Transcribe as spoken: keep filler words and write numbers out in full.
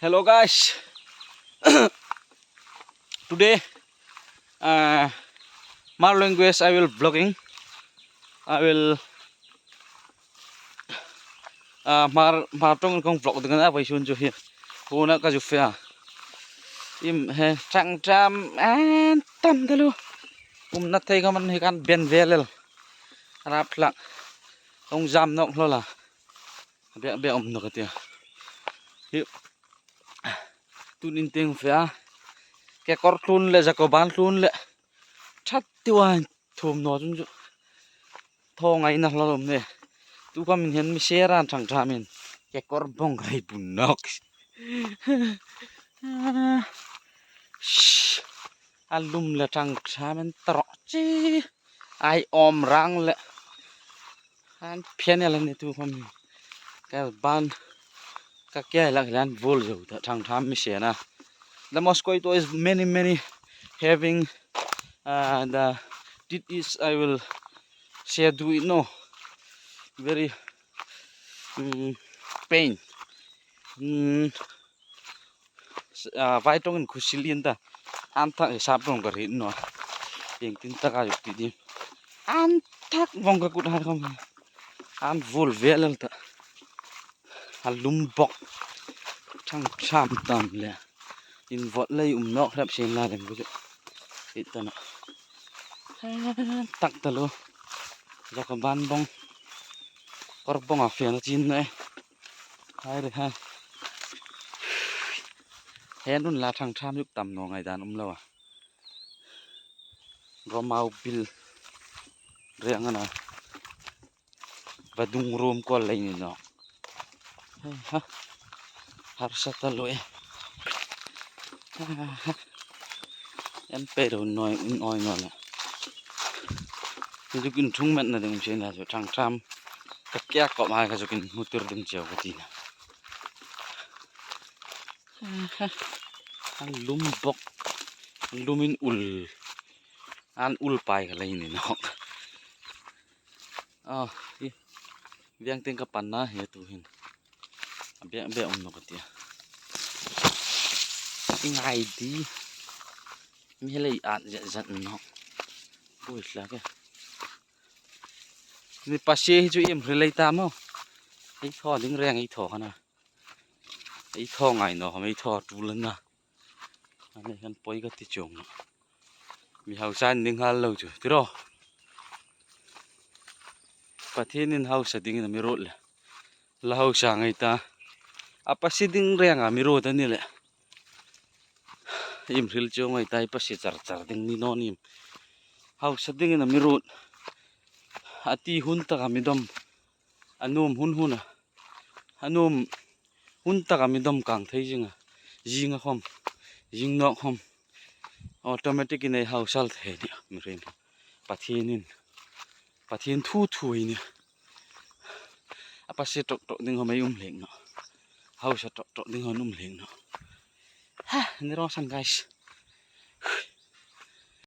Hello guys. Today, uh, Hmar language I will vlogging. I will, uh, Hmar, Hmar ṭawng kong vlog ding a na, vawisun chu hi. Huna ka zu fe a. Im he, ṭhangṭham an tam taluo. Umna thei ka man hi kan ben ve lel. Rap hlak. Hung zam nawk hlaw la. Bek bek um nawk a tia. Hi. Tunin tieng fe a. Kekawr tlun le, zakoban tlun le. Ṭhat tiu a thum naw chun chu. Thaw ngaina hlaw lawm ne. Tu khawm hin mi sera ṭhangṭhamin. Kekawr bawng rei bun nawk. A lum le ṭhangṭhamin tawrh chi. Ai awm rang le. An phian el a ni tu khawm. Ka ban ka kia lak hian vul zo ta ṭhangṭham mi sena. The mosquito is many, many having, uh, the, it is, I will say, do it, no. Very, mm, pain. Mm, s-, ah, vai ṭawngin khusil in ta. An thak hi sap ṭawng ka ri naw. Pieng tin taka zuk ti dim. An thak vawng ka kut hai khawm. An vul ve lel ta. A lum bawk. Ṭhangṭham tam le. In vot lei um nawk hrep sin la dem ku chu. It ta na. Tak ta lo. Zakoban bawng. Kawr bawng a fian a chin na e. Hai re hai. He nun la ṭhangṭham zuk tam naw ngaidan um lo a. Romau bil reng a na. Vadung rum kawl lei ni naw. Hei ha. Harsa ta lo e. Ha, ha, ha. En pe ro noi un oi naw la. Zuk inṭhung met na ding um sin la chu ṭhangṭham. Ka kia kawp hai ka zuk inhmu tir ding cheu ka ti na. An lum bawk. An lum in ul. An ul pai ka lei ni nawk. A, hi. Viang ting ka pan na hi tu hin. A bek bek um nawk a tia. I ngai di. Mi he lei at zet zet nawk. Pui hlak e. Ni pasie hi chu im hril lei ta maw. Ei thaw ding reng ei thaw ka na. Ei thaw ngai naw khawm ei thaw tul a na. Ani kan poi ka ti chuong naw. Mi hausa an ding nghal lo chu. Tiraw. Pathienin hausa dingin a mi ruot le. La hausa ngei ta. A pasie ding renga mi ruot a ni le. Im hril chuong ngei ta, i pasie char char ding ni naw nim. Hausa dingin a mi ruot. A ti hun taka mi dawm. A nuom hun huna. A nuom hun taka mi dawm kang thei zinga. Zinga khawm. Zing nawk khawm. Automatic in ei hausa thei ni. Mi hril. Pathienin. Pathien thu thu ei ni. A pasie ṭawk ṭawk ding khawm ei um hlek naw. Hausa ṭawk ṭawk ding khawm um hlek naw. Ha, ni rawh san guys.